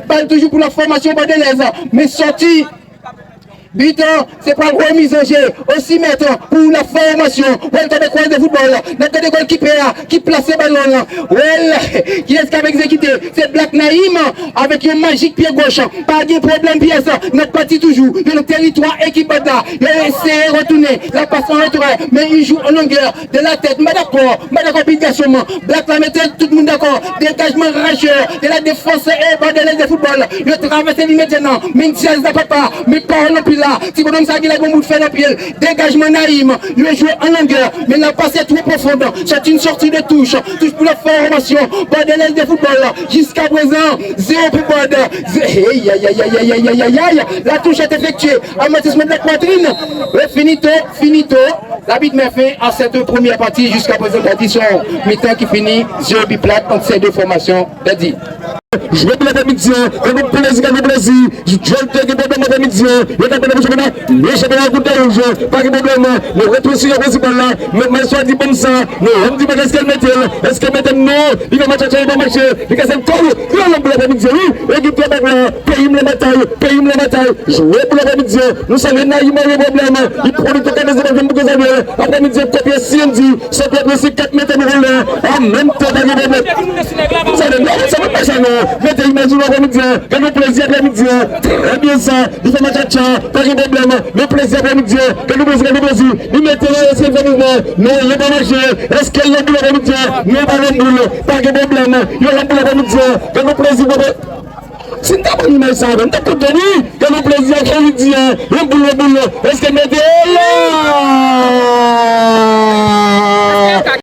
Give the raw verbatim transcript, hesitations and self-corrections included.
Bal toujou pou la fòmasyon bòdelèz. Men sòti. Bitan, se pral remiz an je. Osimèt pou la fòmasyon. Wèl tande kwaz de foutbòl. N ap tande gòlkipè a ki plase balon an. Wèl, kiyès k ap egzekite? Se Black Naïm avèk yon majik pye goch. Pa gen pwoblèm pyès. N ap pati toujou. Yo nan teritwa ekip Bad la. Yo eseye retounen. La pas an retrè. Men li jwe an longè. De la tèt, m pa dakò, m pa dakò, Pit Gason, Black la mete tout moun dakò. Degajman rajè de la defans e bòdelèz de foutbòl. Yo travèse li mentnan. Men Diaz la papa, men pawòl anpil la. Ti bonòm sa gen la gon bout fè nan pye l. Degajman Naïm, yo jwe an longè, men la pase twò pwofond. C'est une sortie de touche. Touch pou la fòmasyon bòdelèz de foutbòl. Jiska prezan, zewo pou Bòd. Ze- Hey, ay, ay, ay. La touche est effectuée. Amortissement de la poitrine. E finito, finito. L'arbitre met fin à cette première partie. Jusqu'à présent, Dadi, se yon mitan ki fini zéro bi plat entre ces deux formations. Dadi. Jwe pou lè midi an, gade yon plezi, gade yon plezi. Jòl te gen pwoblèm lè midi an. Yo t ap mete pou chanpyona. Men chanpyona kout wouj. Pa gen pwoblèm. Nou retounen sou yon prensipal la. Men Maestro a di bon sa. Nou wè m di pa èske l mete l. Èske l mete l non. Li fè match atya, li pa mache. Li kase l kò l. Gran lanm pou lè midi an, wi. Ekip Trè Bèk la. Peyi m nan batay. Peyi m nan batay. Jwe pou lè midi an. Nou salye Naïm, pa gen pwoblèm. Li pran li tou ka dezye bal pou Samuel. Aprèmidi an, kopye C N D. Sòt la presi kat mete nou anlè. An menm tan, pa gen pwoblèm. Sa vle di, sa pa sa non. Mete imaj nou aprèmidi an. Gade yon plezi aprèmidi an. Trè byen sa. Li fè match atya. Pa gen pwoblèm. Men plezi aprèmidi an. Gade yon plezi, gade yon plezi. Li mete la, èske l fè mouvman? Non, li pa mache. Èske l lanboul aprèmidi an? Non, pa lanboul. Pa gen pwoblèm. Yo lanboul aprèmidi an. Gade yon plezi, papa. Si n ta ban imaj sa, n t ap kontan, wi. Gade yon plezi aprèmidi an. Yon boul, yon boul. Èske l mete la?